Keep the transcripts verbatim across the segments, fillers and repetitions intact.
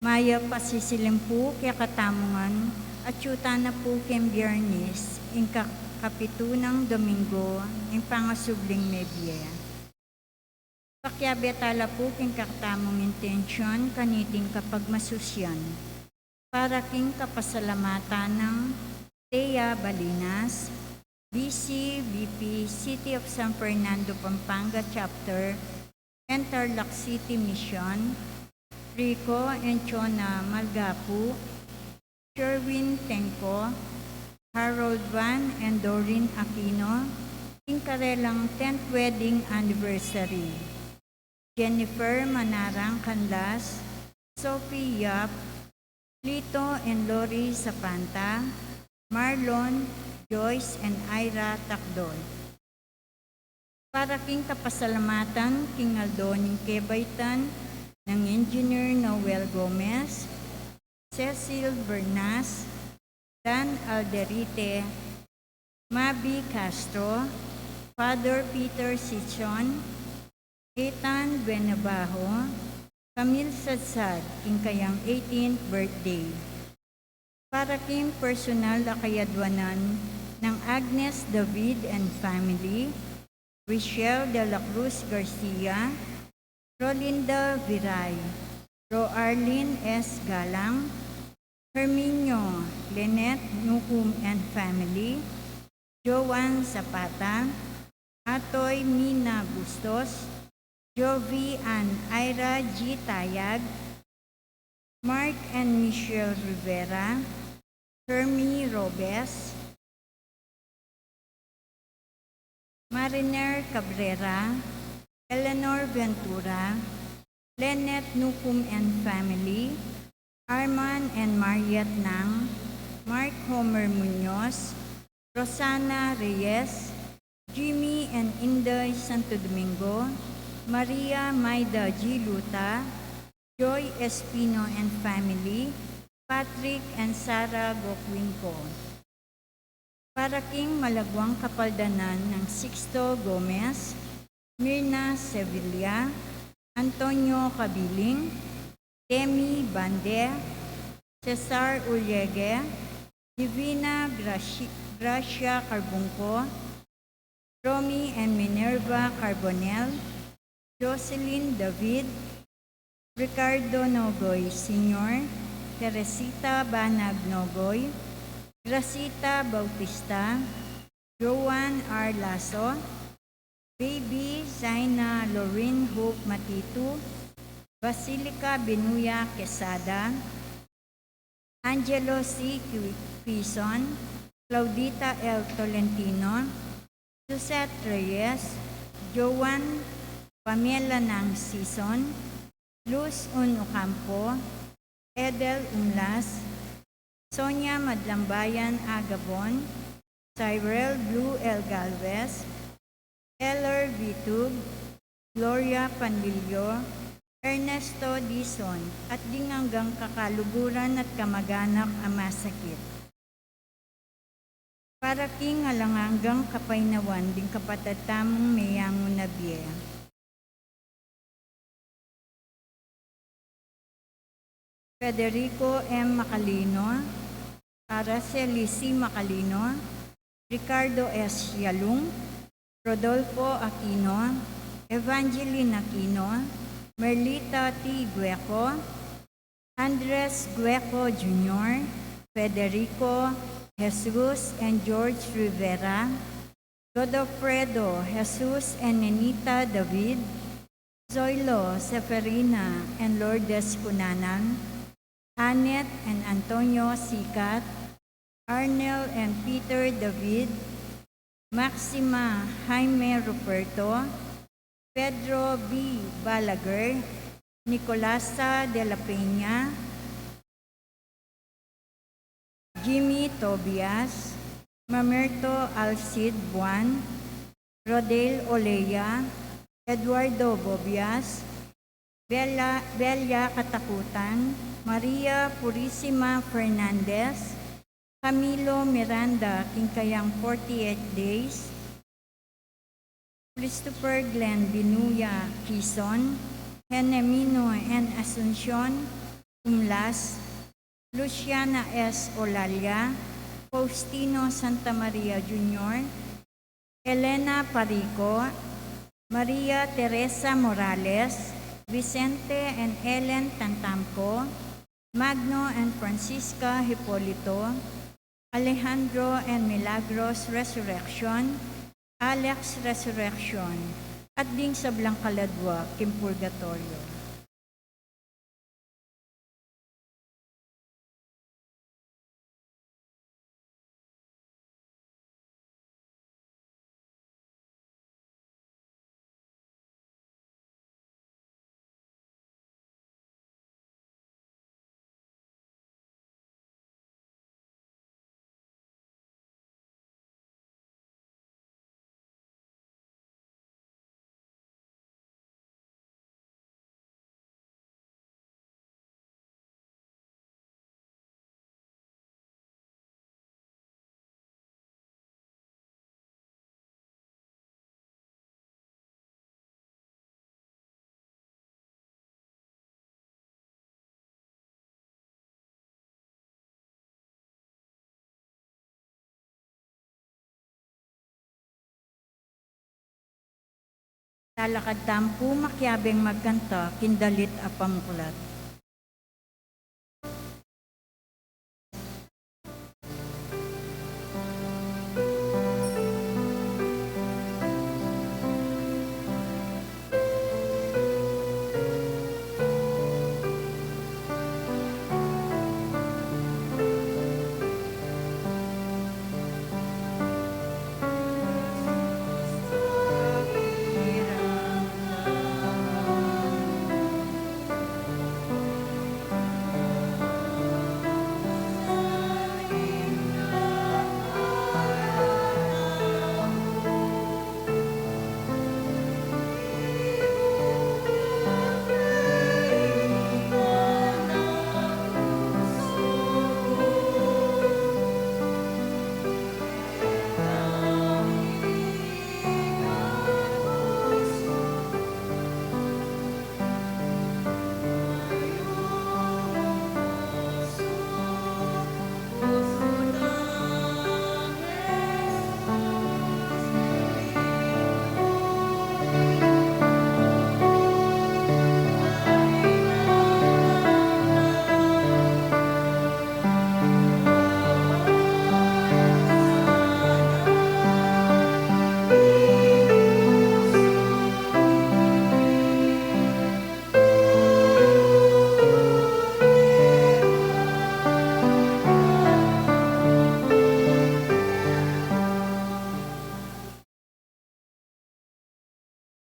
Mayap a sisilim pu kekatamu ngan, atyu tana pu king Biyernes, ing ka-, kapitu nang Domingo ning pangasubling mebie. Pakiabe tala pu king kekatamung intensyon kaniting kapagmasusyan. Para king kapasalamatan nang Thea Balinas, B C B P City of San Fernando, Pampanga Chapter, Tarlac City Mission, Rico and Chona Malgapu, Sherwin Tengco, Harold Van and Doreen Aquino, ing karelang tenth wedding anniversary. Jennifer Manarang Canlas, Sophie Yap, Lito and Lori Zapanta, Marlon, Joyce and Ira Tacdol. Para king kapasalamatan king aldo ning kebaitan nang Engineer Noel Gomez, Cecil Bernas, Dan Alderite, Mabi Castro, Father Peter Sichon, Ethan Buenabajo, Camille Sadsad, king kayang eighteenth birthday. Para king personal a kayadwanan nang Agnes David and family, Richelle de la Cruz Garcia, Rolinda Viray, Ro Arlene S. Galang, Herminio Lynette Nucum and family, Joan Zapata, Atoy Mina Bustos, Jovi and Ira G. Tayag, Mark and Michelle Rivera, Hermie Robes, Mariner Cabrera, Eleanor Ventura, Lynette Nucum and family, Arman and Mariet Nang, Mark Homer Muñoz, Rosana Reyes, Jimmy and Inday Santo Domingo, Maria Maida G. Luta, Joy Espino and family, Patrick and Sarah Gocuinco. Para king malagwang kapaldanan nang Sixto Gomez, Mirna Sevilla, Antonio Cabiling, Demi Bande, Cesar Ulliegue, Divina Graci-, Gracia Carbungco, Romy and Minerva Carbonell, Jocelyn David, Ricardo Nogoy Senior, Teresita Banag Nogoy, Gracita Bautista, Joan R. Lasso, Baby Zaina Lorin Hope Matitu, Basilica Binuya Quesada, Angelo C. Qui-, Quizon, Claudita L. Tolentino, Suzette Reyes, Joan Pamela Nang Sison, Luz Un Ocampo, Edel Umlas, Sonia Madlambayan Agabon, Cyril Blue L. Galvez, Eller Vitug, Gloria Panlilio, Ernesto Dizon, at ding anggang kakaluguran at kamaganak a masakit. Para king alang anggang kapaynawan ding kapatad tamung meyangu na bie. Federico M. Macalino, Araceli C. Macalino, Ricardo S. Yalung, Rodolfo Aquino, Evangeline Aquino, Merlita T. Gueco, Andres Gueco Junior, Federico Jesus and George Rivera, Godofredo Jesus and Nenita David, Zoilo Seferina and Lourdes Cunanan, Annette and Antonio Sicat, Arnel and Peter David, Maxima Jaime Ruperto, Pedro B. Balaguer, Nicolasa de la Peña, Jimmy Tobias, Mamerto Alcid Buan, Rodale Olea, Eduardo Bobias, Bella, Bella Katakutan, Maria Purisima Fernandez, Camilo Miranda, king kayang forty-eight days, Christopher Glenn Binuya Quizon, Henemino and Asuncion, Umlas, Luciana S. Olalia, Faustino Santa Maria Junior, Elena Parico, Maria Teresa Morales, Vicente and Ellen Tantamco, Magno and Francisca Hipolito, Alejandro and Milagros Resurrection, Alex Resurrection, at ding sablang kaladwa king purgatorio. Talakad tamu pu makiabing magkanta king dalit a pamuklat.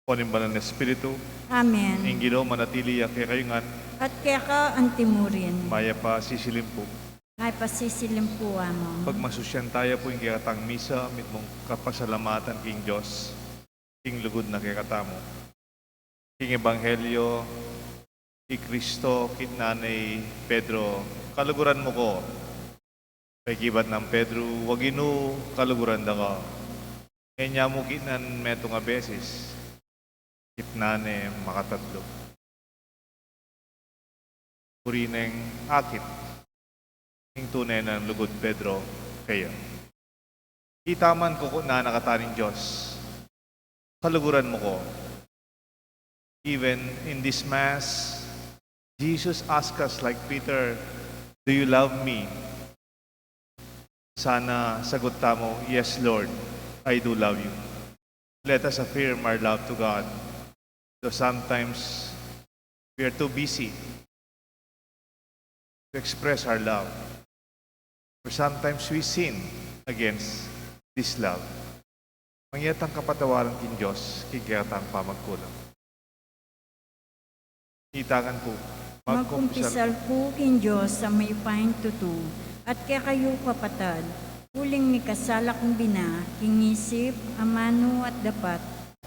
Pu ning Banal a Espiritu. Amen. Ing Ginu manatili ya kekayu ngan. At keka antimurin. Mayap a sisilim pu. Mayap a sisilim pu, Among. Pagmasusyan taya pu ing kekatang misa, mitmung kapasalamatan king Dios, king lugud na kekatamu. King Ebanghelyo i Kristo, kitnan ne i Pedro, "Kaluguran mu ko." Pekibat nang Pedro, "Wa, Ginu, kaluguran da ka." Ngeni mu kitnan metung a beses, kitnan ne makatatlu. Buri neng akit ing tune nang lugud, Pedro, keya. Ita man, kukutnan na kata ning Dios, "Kaluguran mu ko." Even in this Mass, Jesus asks us, like Peter, "Do you love me?" Sana sagut tamu, "Yes, Lord, I do love you." Let us affirm our love to God, though sometimes we are too busy to express our love, or sometimes we sin against this love. Mangya tang kapatawaran king Dios king kekatang pamagkulang. Ita ngan pu. Magkumpisal ku king Dios a mayupayang tutu, at kekayu kapatad, uling mikasala kung bina, king isip, amanu at dapat,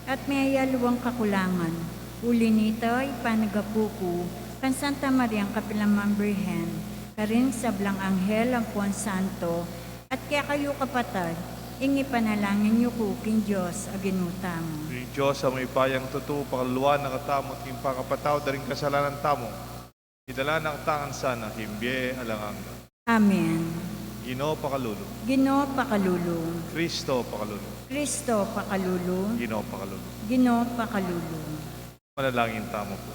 at miyayaliwang kakulangan. Uli nita, ipanagapu ku kang Santa Mariang kapilan man Birhen, karing sablang anghel ampon santo, at kekayu kapatad, ing ipanalangin yu ku king Dios a Ginu tamu. Ing Dios a mayupayang tutu, pakaluluan na katamu king pakapatawad da ring kasalanan tamu. Idala na katamu sana king bie alang angga. Amen. Ginu pakalulu. Ginu pakalulu. Kristo pakalulu. Kristo pakalulu. Ginu pakalulu. Ginu pakalulu. Manalangin tamu pu.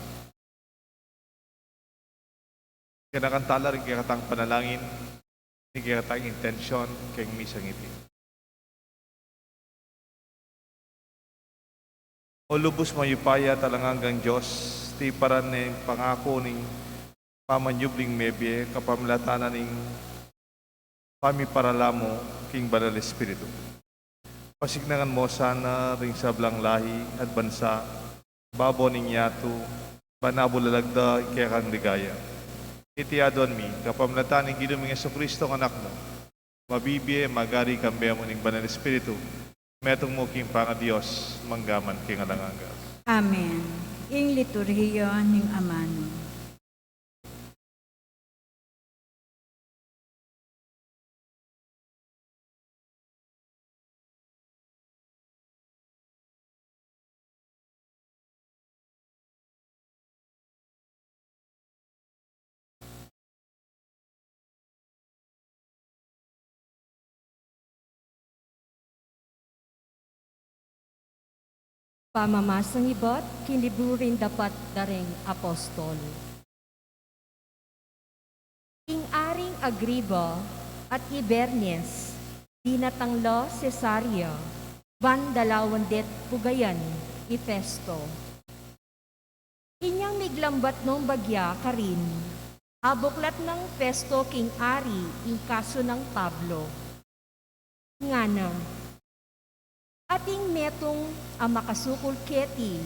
Ganakan tala ring kekatang panalangin, ring kekatang intensyon, keng misang iti. O lubus mayupaya at alang anggang Dios, tiparan ne ing pangaku ning pamanyubling mebie, kapamilatan na ning pamiparala mu king Banal Espiritu. Pasignakan mu sana ring sablang lahi at bansa, babo ning yatu, ban abulagda ing kekang ligaya. Iti aduan mi, kapamilatan ning Ginu ming Jesucristo, ing Anak mu, mabibie, magari, kambe mu ning Banal Espiritu, metung mu king pangaDios, mangga man king alang angga. Amen. Ing liturhiya ning amanu. Pamamasang ibat king libru ring dapat da ring apostol. Ing Aring Agripa at i Bernice, dinatang la Cesarea, ban dalawan de't pugayan i Festo. Inyang miglambat nong bagya karin, abuklat nang Festo king ari ing kasu nang Pablo. Ngana, ating metung a makasukul keti,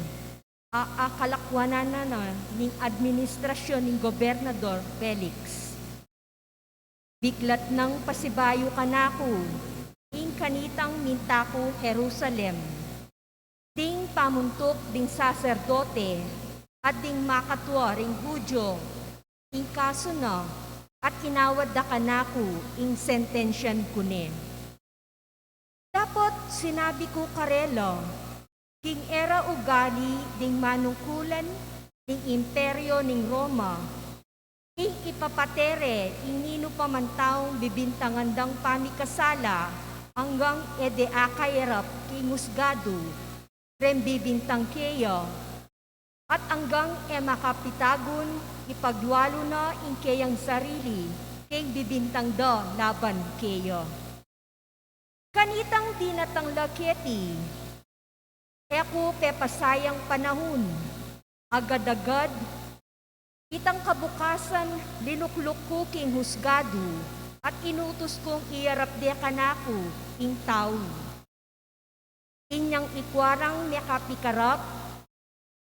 a akalakwanan na ning administrasyon ning Gobernador Felix. Biklat nang pasibayu kanaku ing kanitang minta ku Jerusalem, ding pamuntuk ding saserdote at ding makatua ring Judio ing kasu na, at inawad da kanaku ing sentensyan ku ne. Dapot sinabi ku karela, king e ra ugali ding manungkulan ning Imperio ning Roma, ing ipapate re ing ninu pa man taung bibintangan dang pamikasala anggang e de akayarap king husgadu reng bibintang keya, at anggang e makapitagun ipaglualu na ing keyang sarili keng bibintang da laban keya. Kanitang dinatang la keti, e ku pepasayang panahun, agad-agad, itang kabukasan linukluk ku king husgadu, at inutus kung iyarap de kanaku ing tau. Inyang ikua rang mekapikarap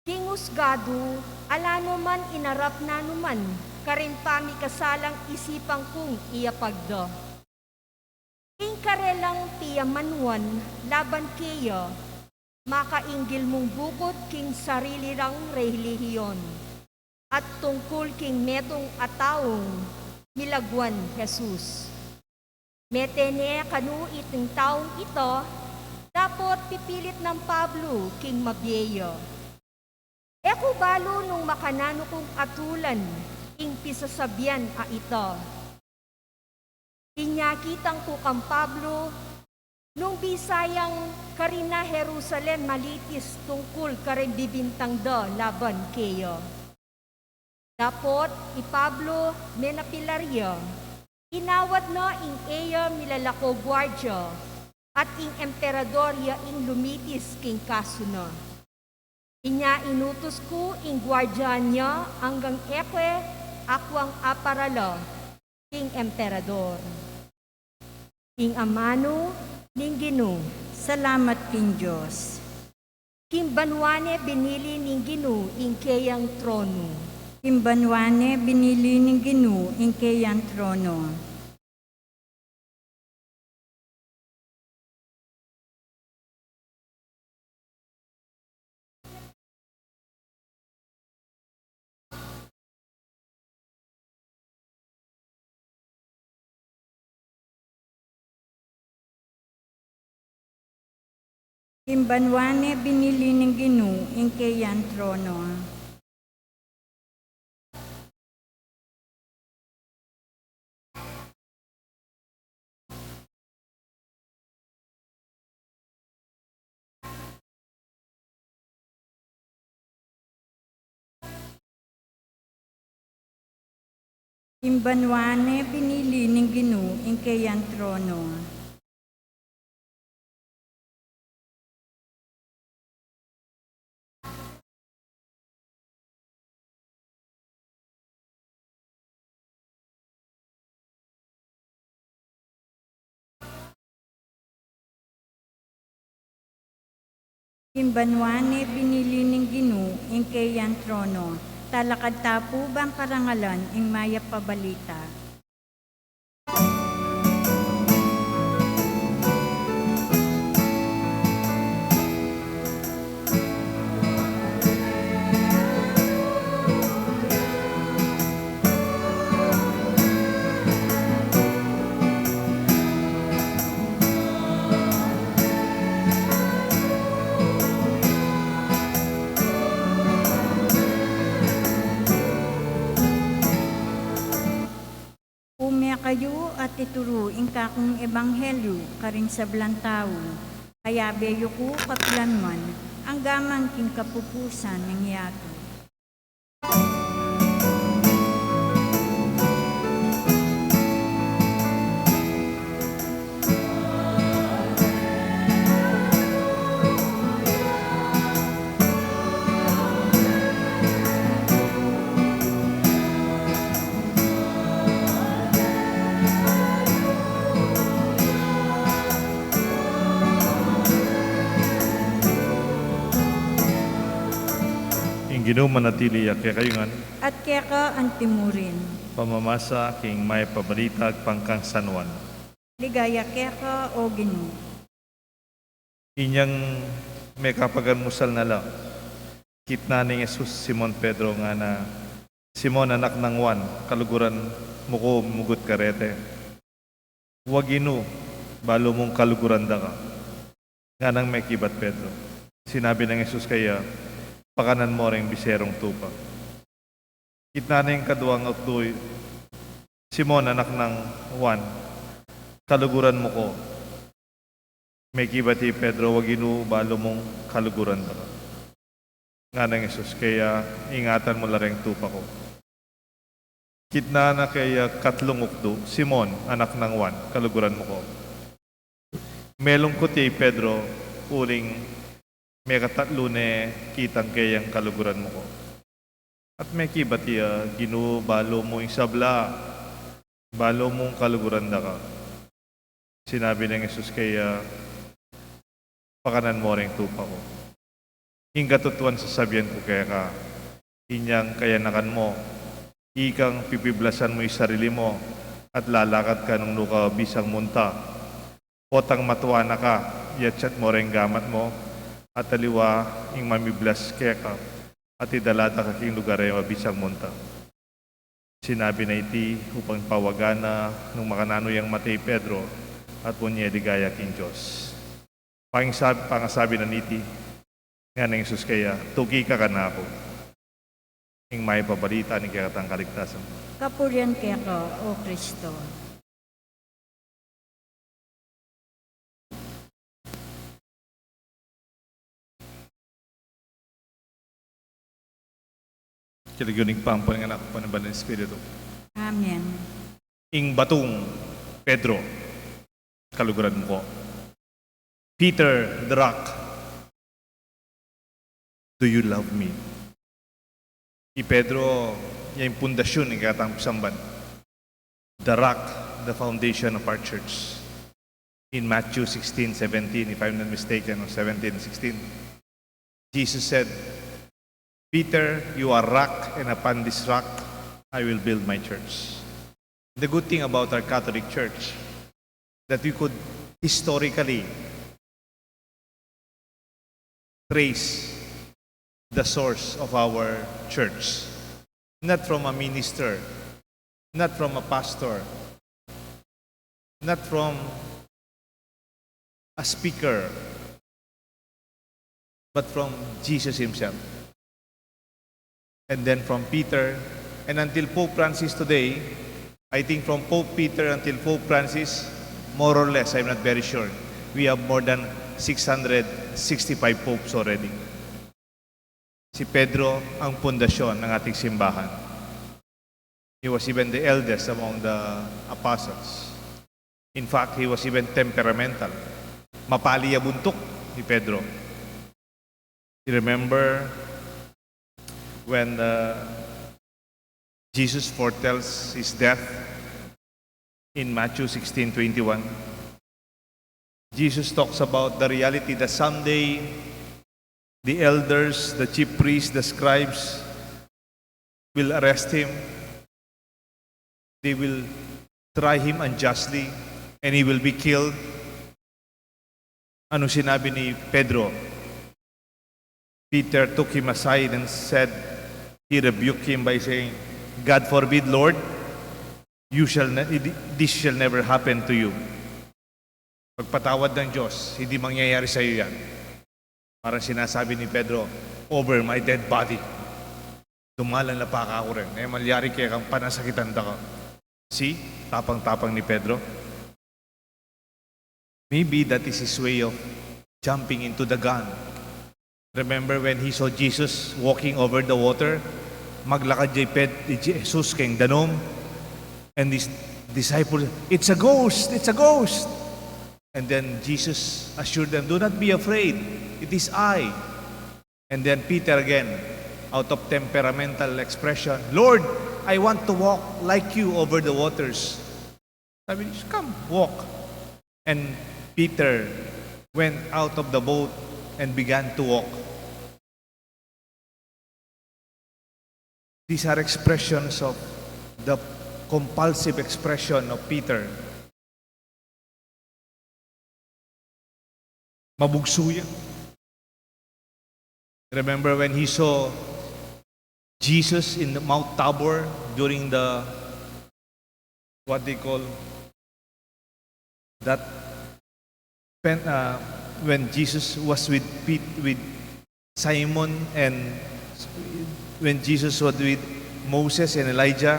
king husgadu, ala no man inarap na no man karing pamikasalang isipan kung iyapag da. Ing karelang piyamanuan laban keya, makainggil mung bukut king sarili rang relihiyon, at tungkul king metung a taung milagwan Jesus. Mete ne kanu iting taung ita, dapot pipilit nang Pablo king mabie ya. E ku balu nung makananu kung atulan ing pisasabian a ita. Inya kitang ku kang Pablo, nung bisa yang karin na Jerusalem malitis tungkul karing bibintang da laban keya. Dapot i Pablo menapilar ya, inawad na ing e ya milalako guardia, at ing emperador ya ing lumitis king kasu na. Inya inutus ku ing guardian ya anggang e ku e akuang aparala king emperador. Ing amanu ning Ginu. Salamat king Dios. King banua ne binili ning Ginu ing keyang tronu. King banua ne binili ning Ginu ing keyang tronu. King banua ne binili ning Ginu ing keyang tronu. King banua ne binili ning Ginu ing keyang trono. King banua ne binili ning Ginu ing keyang trono. Talakad ta pu bang parangalan ing mayap a balita. Ume kayu at ituru ing kakung ebanghelyu karing sablang tau. Kayabe yu ku kapilan man, angga man king kapupusan ning yatu. Ing Ginu manatili ya kekayu ngan. At keka antimurin. Pamamasa king mayap a balita agpang kang San Juan. Ligaya keka, O Ginu. Inyang mekapagalmusal na la, kitnan neng Jesus i Simon Pedro, ngana, Simon, anak nang Juan, kaluguran mu ku mugut karete? Wa, Ginu, balu mung kaluguran da ka, nganang mekibat Pedro. Sinabi nang Jesus keya, Pakanan mu reng biserung tupa. Kitnan neng kaduang ukdu, Simon, anak nang Juan, kaluguran mu ku? Mekibat i Pedro, Wa, Ginu, balu mung kaluguran da ka, nganang Jesus keya, Ingatan mu la reng tupa ku. Kitnan na keya katlung ukdu, Simon, anak nang Juan, kaluguran mu ku? Melungkut ya i Pedro uling mekatatlu ne kitang keyang kaluguran mu ku. At mekibat ya, Ginu, balu mu ing sabla, balu mung kaluguran da ka. Sinabi neng Jesus keya, Pakanan mu reng tupa ku. Ing katutuan sasabian ku keka, inyang kayanakan mu, ikang pipiblasan mu ing sarili mu, at lalakad ka nung nu ka bisang munta. Potang matua na ka, yatsat mu reng gamat mu, at aliwa ing mamiblas keka, at idala da ka king lugar a bisang munta. Sinabi na iti upang pawagan na nung makananu yang mate i Pedro at munie ligaya king Dios. Pangasab-, pangasabi na niti, nganang Jesus keya, Tuki ka kanaku. Ing mayap a balita ning kekatang kaligtasan. Kapurian keka, O Kristo. King lagyu ning Ibpa, ampo ning Anak, ampo ning Banal Espiritu. Amen. Ing batung Pedro, kaluguran mu ku? Peter, the rock, do you love me? I Pedro, ya ing pundasyun ning kekatang pisamban. The rock, the foundation of our church. In Matthew sixteen seventeen, if I'm not mistaken, or seventeen sixteen, Jesus said, Peter, you are rock, and upon this rock I will build my church. The good thing about our Catholic Church, that we could historically trace the source of our church. Not from a minister, not from a pastor, not from a speaker, but from Jesus himself. And then from Peter, and until Pope Francis today, I think from Pope Peter until Pope Francis, more or less, I'm not very sure, we have more than six hundred sixty-five popes already. Si Pedro ang pundasyon ng ating simbahan. He was even the eldest among the apostles. In fact, he was even temperamental. Mapali ya buntuk ni Pedro. You remember when, uh, Jesus foretells his death in Matthew sixteen twenty-one? Jesus talks about the reality that someday the elders, the chief priests, the scribes will arrest him. They will try him unjustly and he will be killed. Ano sinabi ni Pedro? Peter took him aside and said, he rebuked him by saying, "God forbid, Lord, you shall ne- this shall never happen to you." Pagpatawad ng Diyos, hindi mangyayari sa iyo yan. Parang sinasabi ni Pedro, "Over my dead body." Dumalan na pa ka ako rin. Eh, malyari kaya kang panasakitan da ka. See? Tapang-tapang ni Pedro. Maybe that is his way of jumping into the gun. Remember when he saw Jesus walking over the water? Maglakad ya i Ped- i Jesus keng danum. And his disciples, "It's a ghost! It's a ghost!" And then Jesus assured them, "Do not be afraid. It is I." And then Peter again, out of temperamental expression, "Lord, I want to walk like you over the waters." Sabi niya, "Come, walk." And Peter went out of the boat and began to walk. These are expressions of the compulsive expression of Peter. Mabugsu ya. Remember when he saw Jesus in the Mount Tabor during the, what they call that pen, uh, when Jesus was with Pete, with Simon, and when Jesus was with Moses and Elijah,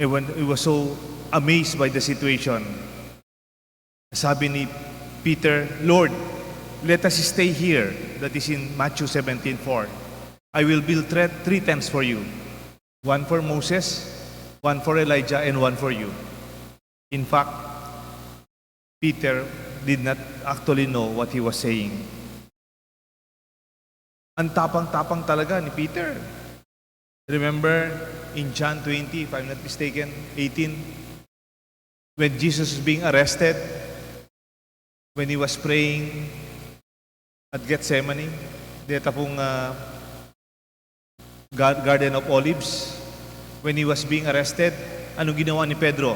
and when he was so amazed by the situation, sabi ni Peter, "Lord, let us stay here." That is in Matthew seventeen four. "I will build tre- three tents for you. One for Moses, one for Elijah, and one for you." In fact, Peter did not actually know what he was saying. Ang tapang-tapang talaga ni Peter. Remember in John twenty, if I'm not mistaken, eighteen, when Jesus was being arrested, when he was praying at Gethsemane, deta pung, ah, Gar- Garden of Olives, when he was being arrested, anong ginawa ni Pedro?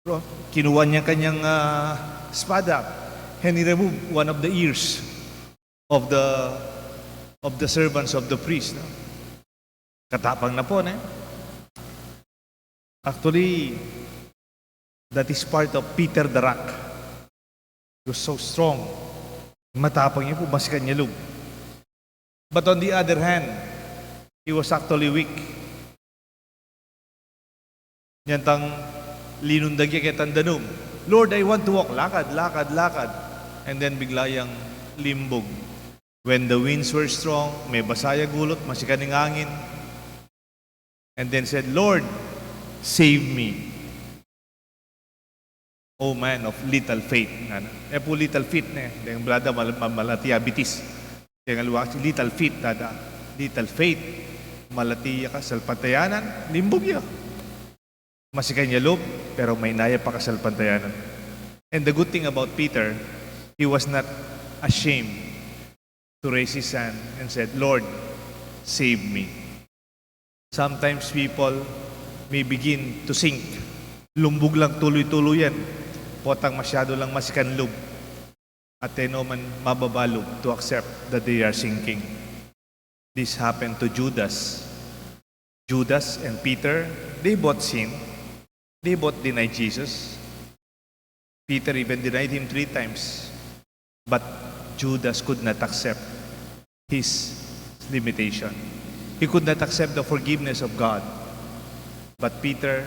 Bro, kinuha niya kanyang, ah, espada and he removed one of the ears of the of the servants of the priest. No? Katapang na po, ne? Actually, that is part of Peter the Rock. He was so strong. Matapang ya pu, masikan ya lub. But on the other hand, he was actually weak. Nyantang linundag ya ketang danum, "Lord, I want to walk." Lakad, lakad, lakad. And then bigla yang limbug. When the winds were strong, mebasa ya gulut, masikan ing angin. And then said, "Lord, save me, O man of little faith." Ngana. E pu little feet ne. Deng balada mal- mal- malati ya bitis. Deng aliwa kasi little feet, dada. Little faith. Malati ya kasalpantayanan, limbug ya. Masikan ya lub, pero maynaya pakasalpantayanan. And the good thing about Peter, he was not ashamed to raise his hand and said, "Lord, save me." Sometimes people may begin to sink. Lumbug lang tuloy-tuloy yan. Potang masyado lang masikan lub. At e no man mababa lub to accept that they are sinking. This happened to Judas. Judas and Peter, they both sinned. They both denied Jesus. Peter even denied him three times. But Judas could not accept his limitation. He could not accept the forgiveness of God. But Peter,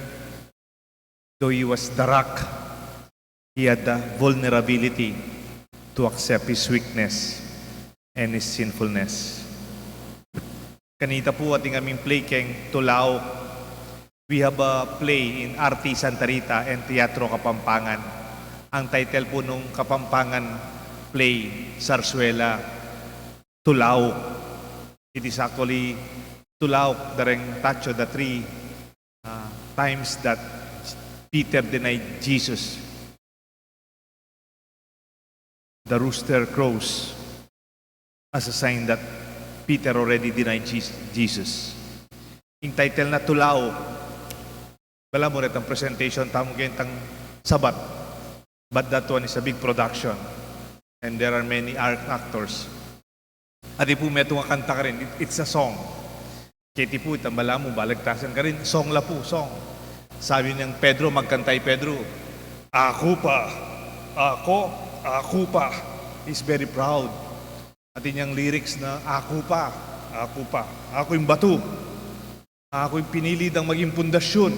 though he was the rock, he had the vulnerability to accept his weakness and his sinfulness. Kanita pu atin kaming play keng Tulauk. We have a play in Arte Santa Rita and Teatro Kapampangan. Ang title pu nung Kapampangan play, Sarsuela, Tulauk. It is actually Tulauk, dareng Tacho, the three, uh, times that Peter denied Jesus. The rooster crows as a sign that Peter already denied Jes-, Jesus. Ing title na Tulauk, balamu retang presentation tamu keng tang Sabat. But that one is a big production. And there are many ar-, actors. At ipu metung a kanta karin, it-, it's a song. Keti pu, itang balamu, balagtasan karin, song la pu, song. Sabi nang Pedro, magkanta i Pedro, "Aku pa, aku, aku pa." He's very proud. Atin yang lyrics na, "Aku pa, aku pa, aku ing batu. Aku ing pinili dang maging pundasyun.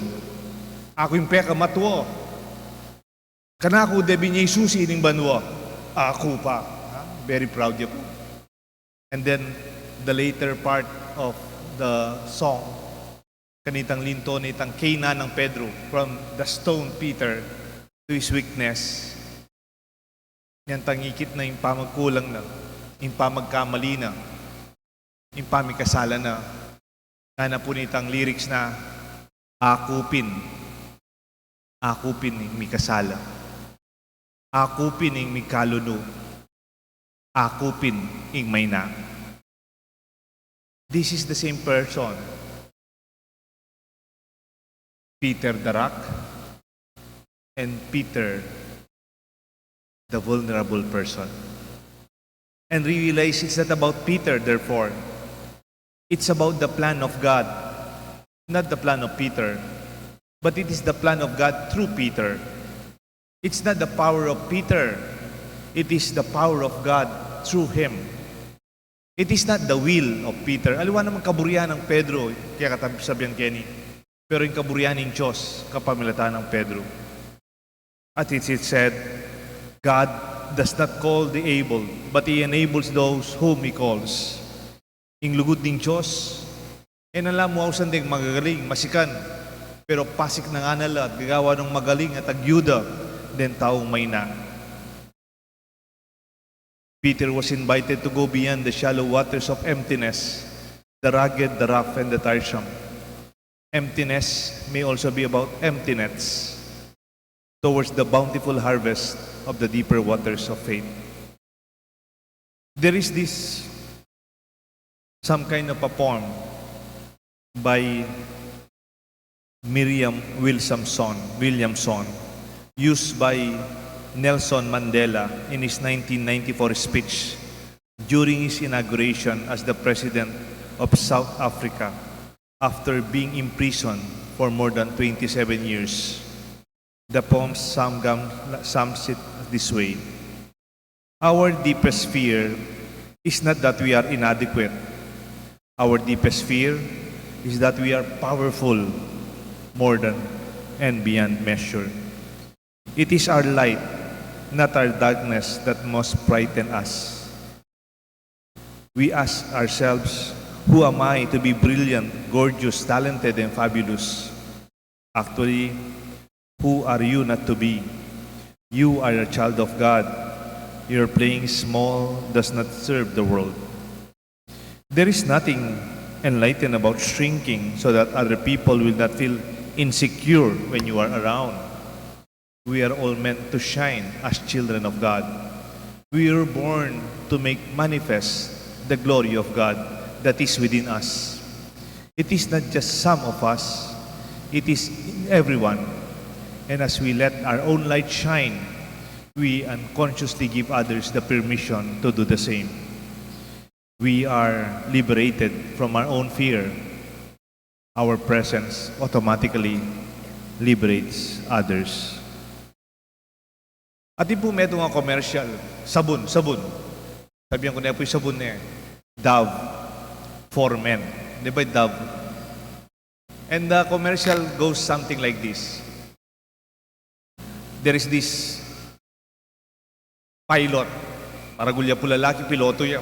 Aku ing pekamatua. Kanaku debe ne isusi ining banua. Aku pa." Ha? Very proud ya pu. And then, the later part of the song, kanitang linto nitang kainan nang Pedro, from the stone Peter to his weakness. Nyan tang ikit na ing pamagkulang na, ing pamagkamali na, ing pamikasala na. Ngana pu nitang lyrics na, "Aku pin, aku pin ing mikasala. Aku pin ing mikalulu. Aku pin ing maina." This is the same person. Peter the rock and Peter the vulnerable person. And realize it's not about Peter, therefore. It's about the plan of God, not the plan of Peter. But it is the plan of God through Peter. It's not the power of Peter. It is the power of God through him. It is not the will of Peter. Aliwa namang kaburian nang Pedro, kaya katam-, sabian keni. Pero ing kaburian ning Dios, kapamilatan nang Pedro. At it is said, "God does not call the able, but He enables those whom He calls." Ing lugud ning Dios, e na la mu ausan deng magagaling, masikan, pero pasik na ngana la at gagawan nang magaling at agyuda deng taung maina. Peter was invited to go beyond the shallow waters of emptiness, the rugged, the rough, and the tiresome. Emptiness may also be about empty nets towards the bountiful harvest of the deeper waters of faith. There is this, some kind of a poem by Miriam Williamson, Williamson, used by Nelson Mandela in his nineteen ninety-four speech during his inauguration as the President of South Africa after being imprisoned for more than twenty-seven years. The poem sum-, gum-, sums it this way. Our deepest fear is not that we are inadequate. Our deepest fear is that we are powerful more than and beyond measure. It is our light, not our darkness, that must frighten us. We ask ourselves, "Who am I to be brilliant, gorgeous, talented, and fabulous?" Actually, who are you not to be? You are a child of God. Your playing small does not serve the world. There is nothing enlightened about shrinking so that other people will not feel insecure when you are around. We are all meant to shine as children of God. We were born to make manifest the glory of God that is within us. It is not just some of us, it is in everyone. And as we let our own light shine, we unconsciously give others the permission to do the same. We are liberated from our own fear. Our presence automatically liberates others. Atin pu metung a commercial, sabun, sabun. Sabian ku ne pu ing sabun ne, Dove for Men. Di ba, Dove? And the commercial goes something like this. There is this pilot. Maragul ya pu lalaki, piloto ya.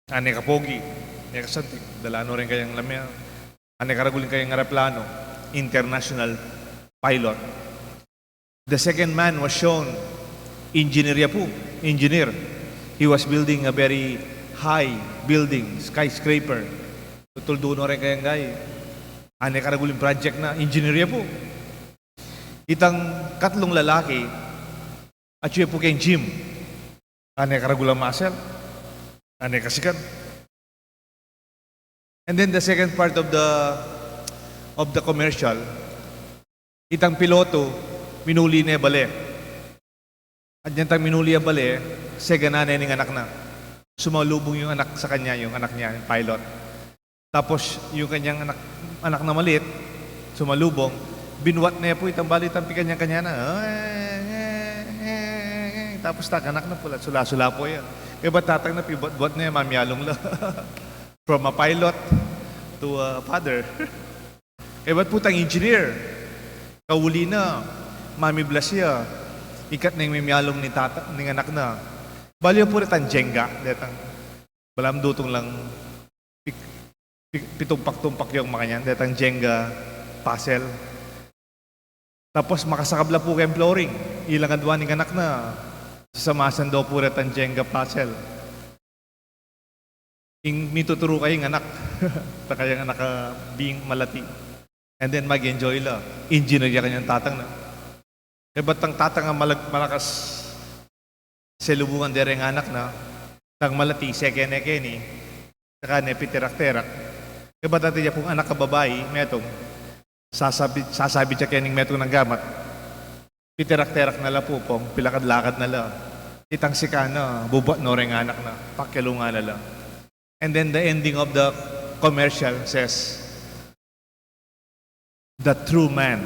Ane kapogi. Nya kasanting, dala no rin kayang lamia. Ane karagul ing kayang aeroplano, international pilot. The second man was shown, engineer ya pu, engineer. He was building a very high building, skyscraper. Tutuldu no rin kayang gay. Ane karagul ing project na, engineer ya pu. Itang katlung lalaki, atyu ya pu keng gym. Ane karagul a muscle. Ane kasikan. And then the second part of the of the commercial, itang piloto, minuli ne bale. At nya itang minuli a bale, segana ne ning anak na. Sumalubung yung anak sa kanya, yung anak niya, yung pilot. Tapos yung kanyang anak, anak na maliit, sumalubung, binuat ne pu itang bale, itang pikanyang-kanya na. Tapos itang anak na pu, sula-sula pu ya. Kaybat itang tata na, pibuat-buat ne, mamialung la. From a pilot to a father. Kaybat pu itang engineer, kauli na, mamiblas ya, ikat na ing mimialung ning tata, ning anak na. Balu ya pu retang Jenga, detang, balamu dutung lang, pik-, pik-, pitumpak-tumpak yung makanyan, detang Jenga puzzle. Tapos makasakab la pu keng flooring, ilang adwa ning anak na, sasamasan da pu retang Jenga puzzle. Ing mituturu kaya ing anak, ta kayang anak a bing malati. And then mag-enjoy la, engineer ya kanyang tatang na. Kaybat itang tatang a malag-, malakas selubungan dereng anak na, itang malati, seke ne keni, saka ne piterak-terak. Kaybat atin ya pung anak a babai, metung, sasabi, sasabi ya kening metung nang gamat, piterak-terak na la pu pung, pilakad-lakad na la. Itang sika na, bubuat no reng anak na, pakialungan na la. And then the ending of the commercial says, "The true man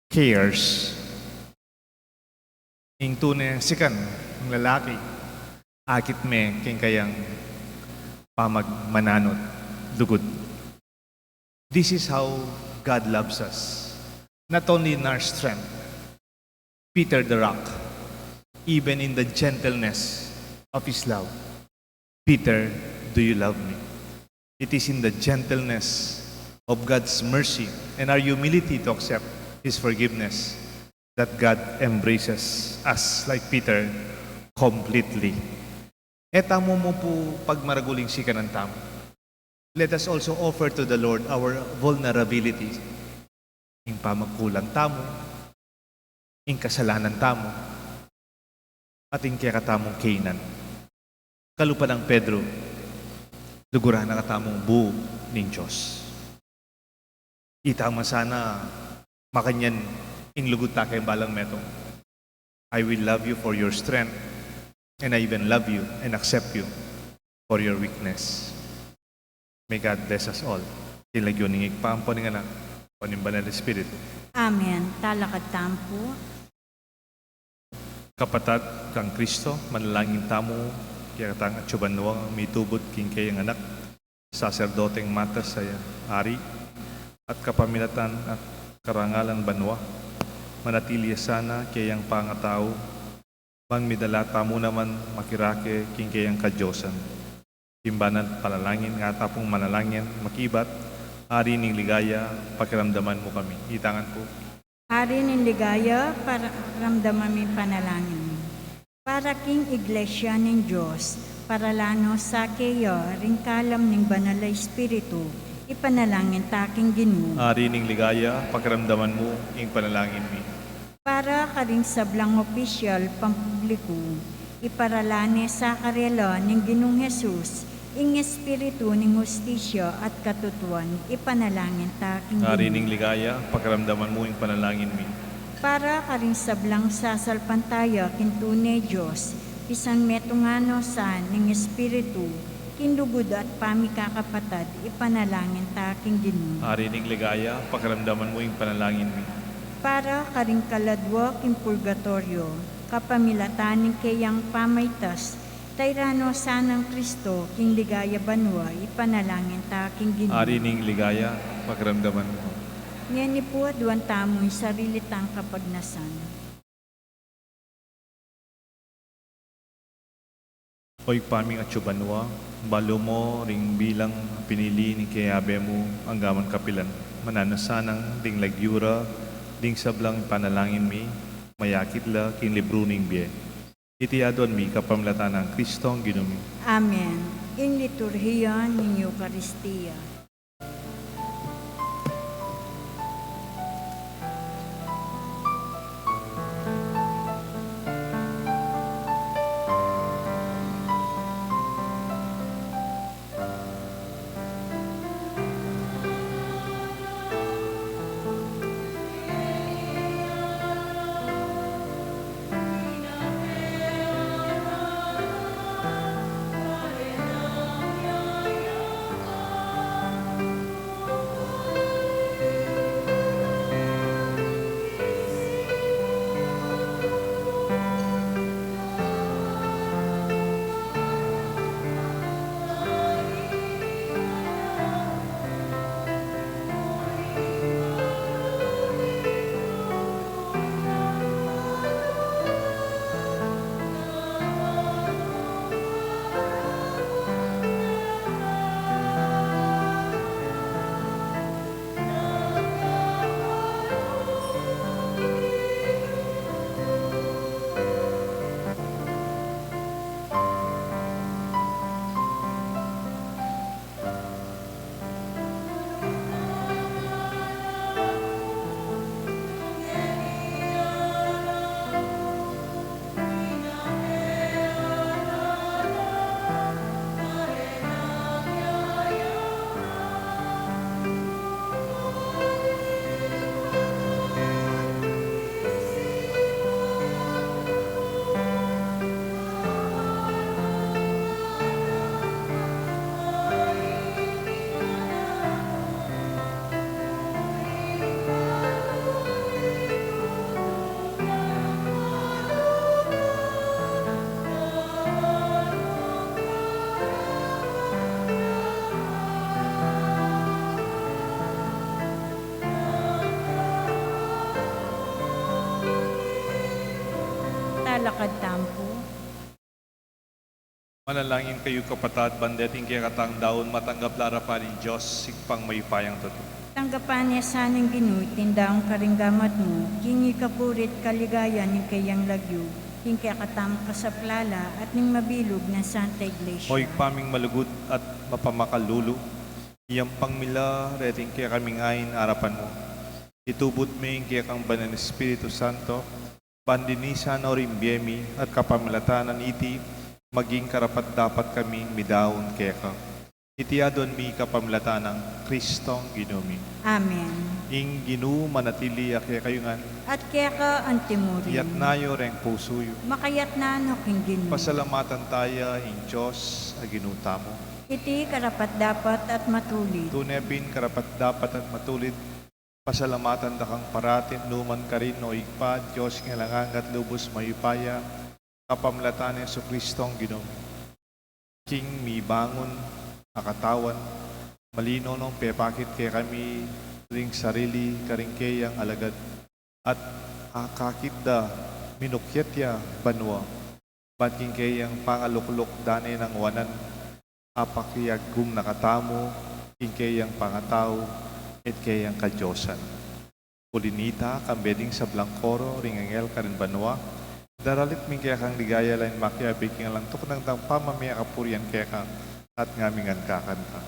cares." Ing tune sikan, ing lalaki, akit me king kayang pamagmananu, lugud. This is how God loves us. Not only in our strength, Peter the rock, even in the gentleness of his love. "Peter, do you love me?" It is in the gentleness of God's mercy and our humility to accept His forgiveness that God embraces us like Peter completely. E tamu mu pu pagmaragul ing sikanan tamu. Let us also offer to the Lord our vulnerability. Ing pamagkulang tamu, ing kasalanan tamu, at ing kekatamung kainan. Kalupa nang Pedro, luguran na katamung buu ning Dios. Ita man sana makanyan ing lugud ta keng balang metung. "I will love you for your strength, and I even love you and accept you for your weakness." May God bless us all. King lagyu ning Ibpa, ampo ning Anak, ampo ning Banal Espiritu. Amen. Talakad tamu pu. Kapatad kang Kristo, manalangin tamu kekatang atsu banua, mitubud king keyang anak, saserdoteng matas a ari, at kapamilatan at karangalan banua, manatili ya sana keyang pangatau, bang midala tamu naman makirake king keyang kadiosan. King banal panalangin, ngata pung manalangin makibat, Ari ning ligaya, pakiramdaman mu kami. Itangan pu. Ari ning ligaya, pakiramdaman mu ing panalangin mi. Para king Iglesia ning Dios, para la no sa keya ring kalam ning Banal a Espiritu, ipanalangin ta king Ginu. Ari ning ligaya, pakiramdaman mu ing panalangin mi. Para karing sablang opisyal pampubliku, iparala ne sa karela ning Ginung Jesus, ing Espiritu ning hustisya at katutuan, ipanalangin ta king Ari Ginu. Ning ligaya, pakiramdaman mu ing panalangin mi. Para karing sablang sasalpantaya king tune Dios, pisang metung no sa ning Espiritu, king lugud at pamikakapatad, ipanalangin ta king Ginu. Ari ning ligaya, pakiramdaman mu ing panalangin mi. Para karing kaladwa king purgatoryo, kapamilatan ning keyang pamaitas, tayra no sa nang Kristo king ligaya banua, ipanalangin ta king Ginu. Ari ning ligaya, pakiramdaman mu. Ngeni pu, aduan tamu ing sarili tang kapagnasan. O Ibpa ming atsu banua, balu mu ring bilang pinili ning keyabe mu anggaman kapilan. Mananu sanang ding lagyu ra ding sablang panalangin mi, mayakit la king libru ning bie. Iti aduan mi kapamilatan nang Kristong Ginu mi. Amen. Ing liturhiya ning Eukaristia. Talakad tamu pu. Manalangin kayu, kapatad, ban deting kekatang daun matanggap la arapan ning Dios, Ibpang mayupayang tutu. Tanggapan na sa ning Ginu iting daun karing gamat mu, king ikapuri't kaligayan ning keyang lagyu, king kekatamung kasaplalan at ning mabilug nang Santa Iglesia. O Ibpa ming malugud at mapamakalulu, iyampang mi la reting kekaming ain arapan mu. Itubud me ing kekang Banal a Espiritu Santo, ban linisan no ring bie mi at kapamilatan nang iti maging karapat-dapat kaming midaun keka. Iti aduan mi kapamilatan nang Kristong Ginu mi. Amen. Ing Ginu manatili ya kekayu ngan. At keka antimurin. Iyatas yu reng pusu yu. Makayatas no king Ginu. Pasalamatan taya ing Dios a Ginu tamu. Iti karapat-dapat at matulid. Tune pin karapat-dapat at matulid. Pasalamatan da kang parati, nukarin man, o Ibpa, Dios king alang angga at lubus mayupaya, kapamilatan nang Jesukristong Ginu mi. King mibangun a katawan, malino nong pepakit kekami ring sarili karing keyang alagad, at akakit da minukyat ya banua, ban king keyang pangalukluk da ne nang wanan, apakiagum na katamu king keyang pangatau at keyang kadiosan. Uli nita, kambe ding sablang koro ring anghel karin banua, daralit mi ing kekang ligaya, lain makiabe king alang tuknang dang pamamie kapurian keka, at ngami ngan kakanta.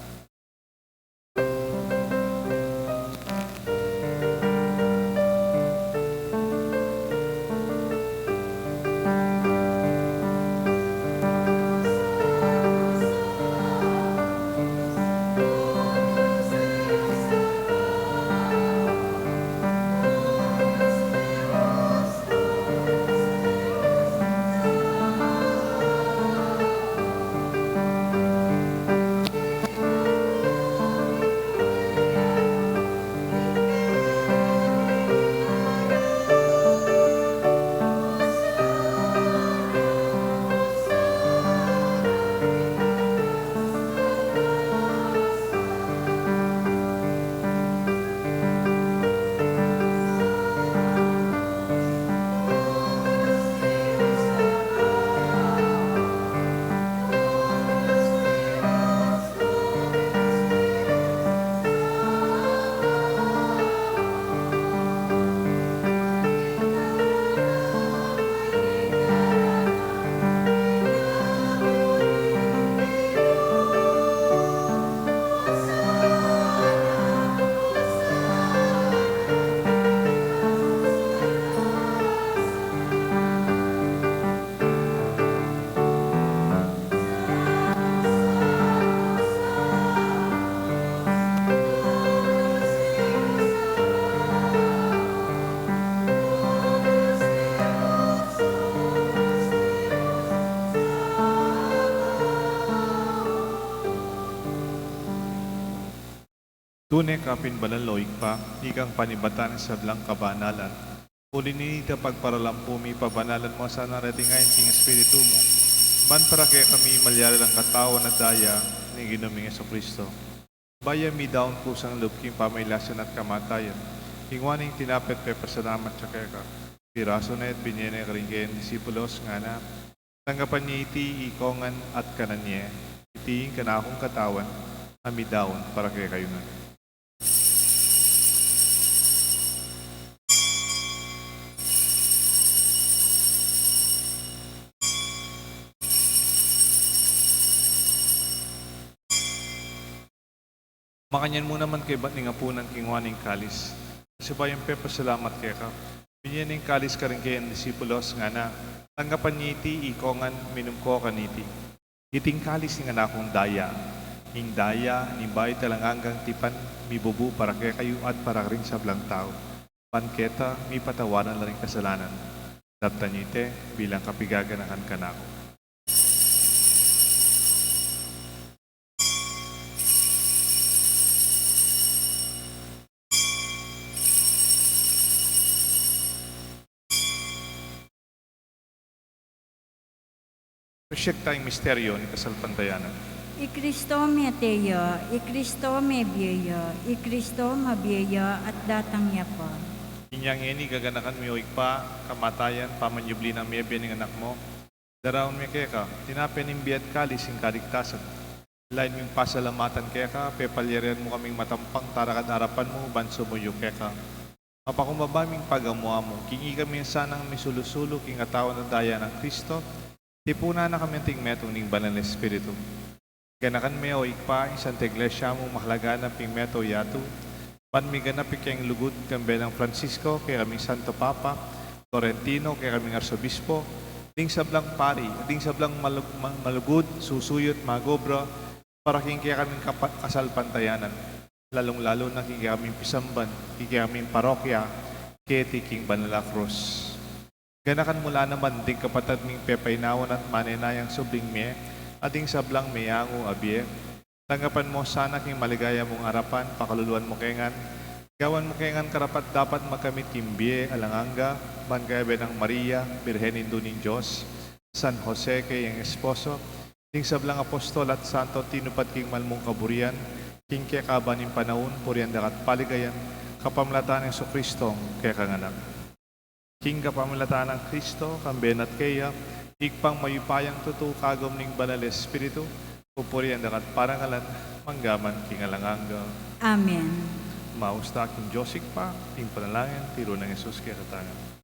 Tune ka pin banal, o Ibpa, ikang panibatan ning sablang kabanalan. Uli na nita, pagparalampu mi, pabanalan mu sana reting ain king Espiritu mu, ban para kekami malyari lang katawan at daya ning Ginu ming Jesucristo. Bayu ya midaun kusang lub king pamagkasakit at kamatayan, kingwa ne ing tinape at pepasalamat ya keka, pirasu ne at binye ne karing kayang disipulos, ngana: Tanggapan ye iti ikongan at kanan ye. Iti ing kanakung katawan a midaun para kekayu ngan. Makanyan mu naman kaybat ning apunan, kingwa ne ing kalis, at sibayu yang pepasalamat keka, binye ne ing kalis karing kayang disipulos, ngana: Tanggapan ye iti ikongan, minum ko kaniti. Iti ing kalis ning kanakung daya, ing daya ning bayu at alang anggang tipan, mibubu para kekayu at para karing sablang tau, ban keta mipatawaran la ring kasalanan. Daptan ye iti bilang kapaganakan kanaku. Proyekta ing misteryo ning kasalpantayanan. I Kristo mete ya, i Kristo mebie ya, i Kristo mabie ya, at datang ya pa. Inya ngeni gaganakan mi, o Ibpa, kamatayan, pamanyubli nang mebie ning Anak mu. Daraun mi keka tinape ning bie at kalis ning kaligtasan. Lalu ming pasalamatan keka, pepalyarian mu kaming matampang tarakad arapan mu ban sumuyu keka. Mapakumbaba ming pagamu-amu king ikami sanang misulu-sulu king katawan at daya nang Kristo, tipunan na kami anting metung ning Banal a Espiritu. Ganakan me, o Ibpa, ing Santa Iglesia mung makalaganap king meto yatu, ban miganap ing kayang lugud, kambe nang Francisco, kekaming Santo Papa, Florentino, kekaming Arsobispo, ding sablang pari, ding sablang malug-, ma-, malugud, susuyu at mag-obra para king kekaming kapa-, kasalpantayanan, lalung-lalu na king kekaming pisamban, king kekaming parokya, keti king Banal a Krus. Ganakan mu la naman ding kapatad ming pepainawan at manenayang subling mie, at ding sablang meyangu a bie. Tanggapan mu sana king maligaya mung arapan, pakaluluan mu ke ngan, gawan mu ke ngan karapat-dapat magkamit king bie alang angga, ban kayabe nang Maria, Birhen Indu ning Dios, San Jose kayang esposo, ding sablang apostol at santo tinupad king mal mung kaburian, king kekaban ning panaun, purian da ka at paligayan, kapamilatan nang Jesucristong kekang Anak. King kapamilatan nang Kristo, kambe na at keya, Ibpang mayupayang tutu, kagum ning Banal a Espiritu, pupurian da ka at parangalan, mangga man king alang angga. Amen. Maus ta king Dios Ibpa, ing panalangin tiru nang Jesus kekatamu.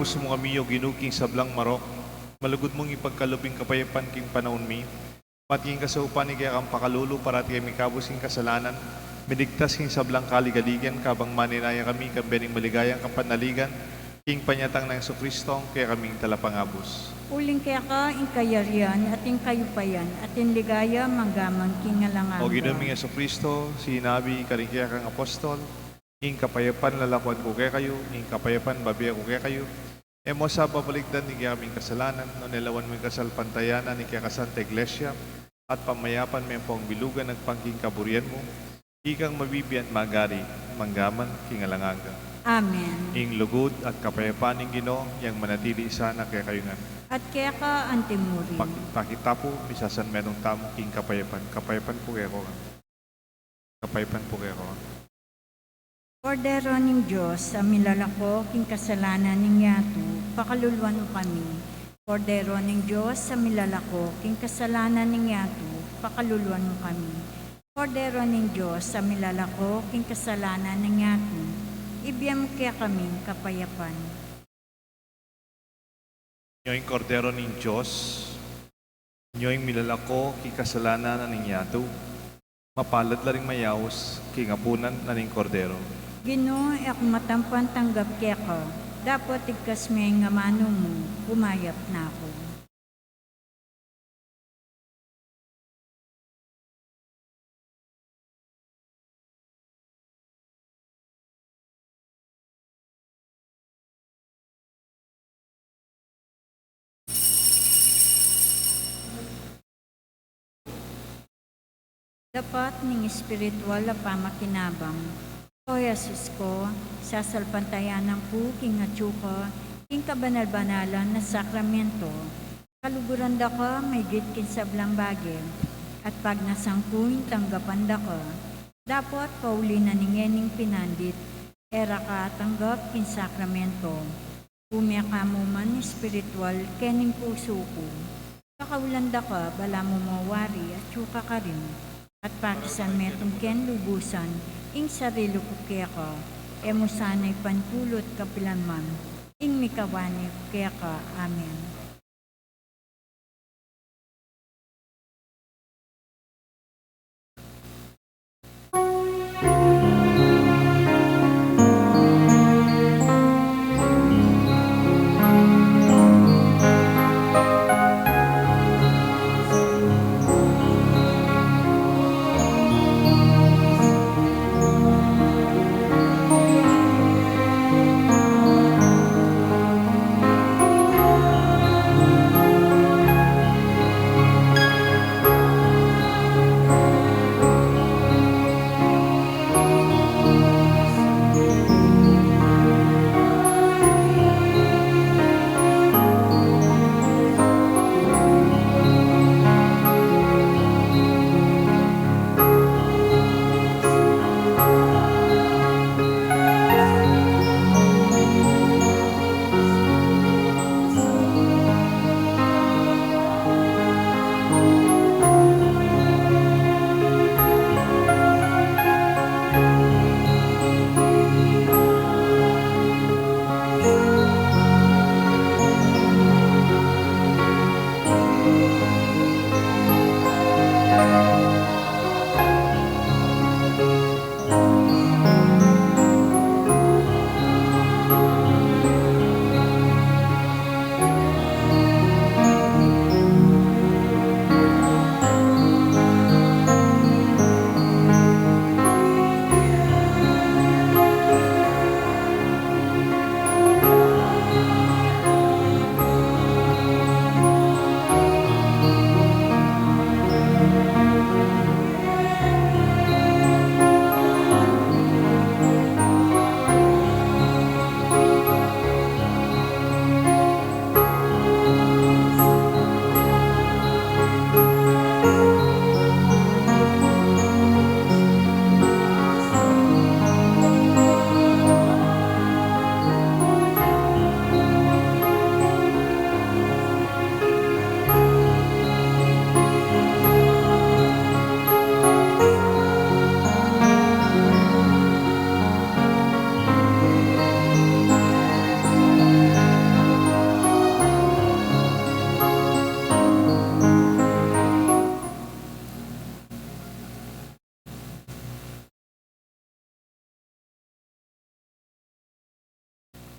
Ipabus mu kami, O Ginu, king sablang marok, malugud mung ipagkalub ing kapayapan king panaun mi, at king kasaupan ning kekang pakalulu, parati kami mikabus king kasalanan, miligtas king sablang kaligaligan, kabang manenaya kami king bie ning maligayang kapanaligan, king panyatang nang Jesucristo, a kekaming Talapangabus. Uling keka ing kayarian, at ing kayupayan, at ing ligaya, manggaman king alang angga. O Ginu ming Jesucristo, sinabi karing kekang apostol, ing kapayapan lalakuan ku kekayu, ing kapayapan bibie ku kekayu. E mu sa babalikdan ding kekaming kasalanan, nune lawan mu ing kasalpantayanan ning kekang Santa Iglesia, at pamayapan me pang bilugan agpang king kaburian mu, ikang mabibie at magari, manggaman king alang angga. Amen. Ing lugud at kapayapan ning Ginu, yang manatili sana kekayu ngan. At keka antimurin. Pak-, pakitapu, misasanmetung tamu king kapayapan, kapayapan pu kekayu ngan. Kapayapan pu kekayu ngan. Kordero ning Dios, a milalako king kasalanan ning yatu, pakaluluan mu kami. Kordero ning Dios, a milalako king kasalanan ning yatu, pakaluluan mu kami. Kordero ning Dios, a milalako king kasalanan ning yatu, ibie mu kekaming kapayapan. Nyo ing Kordero ning Dios, nyo ing milalako king kasalanan ning yatu, mapalad la ring mayaus king apunan na ning Kordero. Ginu, e ku matampan tanggap keka, dapot igkas me ing amanu mu, kumayap na ku. Dapat ning espiritual a pamakinabang. O Jesus ku, sasalpantayanan ku king atyu ka king kabanal-banalan a sakramento. Kaluguran da ka maigit king sablang bage, at pagnasan kung tanggapan da ka. Dapot pauli na ning ngening pinandit, e ra ka atanggap king sakramento. Ume ka mu man espiritual kening pusu ku. Kakaulan da ka, balamu mu wari atyu ka karin, at pakisan metung keng lubusan ing sarili ku keka, e mu sana ipantulud kapilan man ing mikawani ku keka. Amen.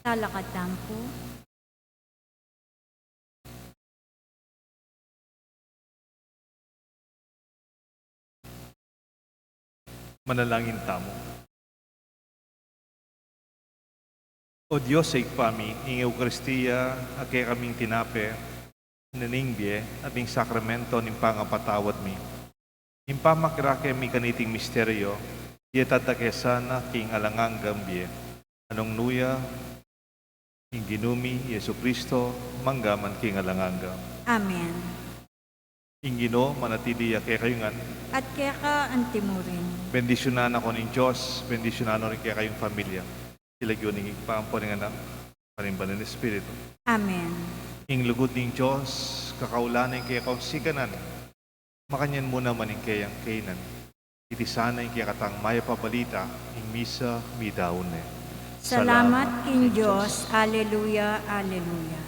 Talakad tamu pu. Manalangin tamu. O Dios a Ibpa mi, ing Eukaristia a kekaming tinape, ning bie, at ning sakramento ning pangapatawad mi. Ing pamakiabe mi kaniting misteryo, iyatas da ke sana king alang anggang bie. Ampo ning Ginu ming Jesucristo, mangga man king alang angga. Amen. Ing Ginu manatili ya kekayu ngan. At keka anti murin. Bendisyunan na kayu ning Dios, bendisyunan no rin kekayung pamilya. King lagyu ning Ibpa, ampo ning Anak, ampo ning Banal a Espiritu. Amen. Ing lugud ning Dios, kakaulan ning kekong sikanan, makanyan mu naman ing keyang kainan. Iti sana ing kekatang mayap a balita, ing misa midaun ne. Salamat king Dios. Aleluya, aleluya.